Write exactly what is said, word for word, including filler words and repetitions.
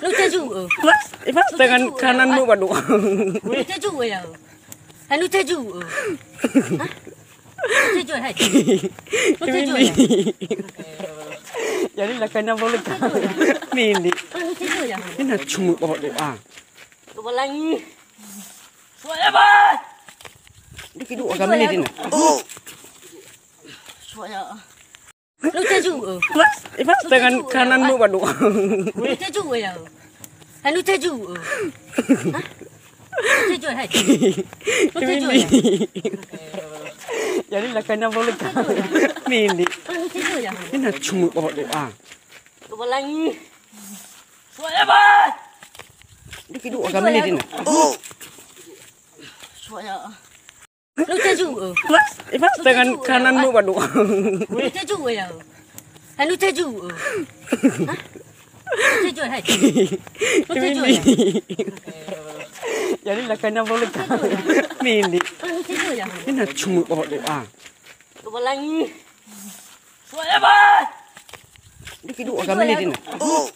Lu teju, eh. Mas, eh, mas, lu dengan teju, kananmu, eh. Waduh. Lu teju, eh, ya. Anu teju, eh. Hah? Lu teju, hai. Lu teju, ya. Jadi lah kena boleh kan. Lu teju, ya. Mini. Lu teju, ya. Ini cuma bawa doa. Coba lagi. Suaya, Bang. Dikit dua kami ni, Din. Oh. Suaya. Lu teju, eh. Mas, eh, mas, lu dengan teju, eh. Kananmu, waduh. Lu teju, ya. Anu teju, eh. Hah? Lu teju, hai. Lu teju, ya. Jadi lah kena boleh kan. Mini. Lu teju, ya. Ini cuma bawa doa. Coba lagi. Suaya, Bang. Dikit dua kami ni, Din. Oh. Suaya. Lu teju, eh. Mas, eh, mas, lu dengan teju, eh. Kananmu, waduh. Lu teju, ya. Anu teju, eh. Hah? Lu teju, hai. Lu teju, ya. Jadi lah kena boleh kan. Mini. Lu teju, ya. Ini cuma bawa doa. Coba lagi. Suaya, Bang. Dikit dua kami ni, Din. Oh.